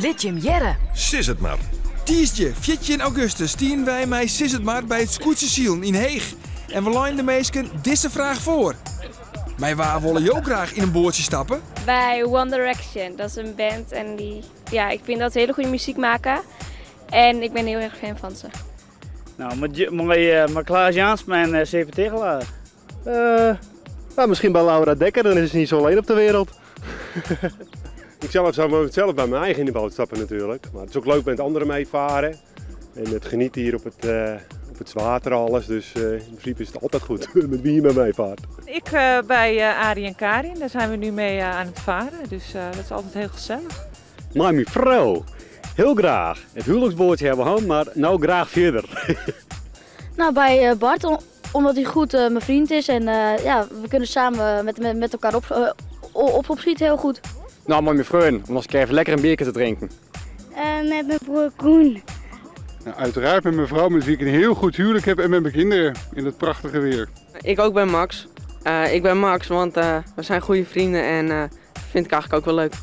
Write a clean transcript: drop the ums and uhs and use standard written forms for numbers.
Lit jim hearre! Sis it mar. Tiisdei 14 augustus stienen wy mei Sis it mar by it skûtsjesilen yn Heech en we leinen de minsken dizze fraach foar. Mei wa wolle jo graach yn in boatsje stappe? Bij One Direction, dat is een band en die, ja, ik vind dat ze hele goede muziek maken. En ik ben heel erg fan fan ze. Nou, mei mei Klaas Jansma en CP Tigchelaar. Nou, misschien bij Laura Dekker, dan is ze niet zo alleen op de wereld. Ik zelf zou zelf bij mijn eigen in de boot stappen natuurlijk. Maar het is ook leuk met anderen meevaren. En het genieten hier op het water alles. Dus in principe is het altijd goed met wie je maar meevaart. Ik bij Arie en Karin, daar zijn we nu mee aan het varen. Dus dat is altijd heel gezellig. Mei myn frou, hiel graach. It houliksboatsje hawwe we hân, mar no graach fierder. Nou, bij Bart, omdat hij goed mijn vriend is en ja, we kunnen samen met elkaar opschieten heel goed. Nou, met mijn vriend, om eens even lekker een biertje te drinken. Met mijn broer Koen. Nou, uiteraard met mijn vrouw, met wie ik een heel goed huwelijk heb en met mijn kinderen in het prachtige weer. Ik ook bij Max. Ik ben Max, want we zijn goede vrienden en vind ik eigenlijk ook wel leuk.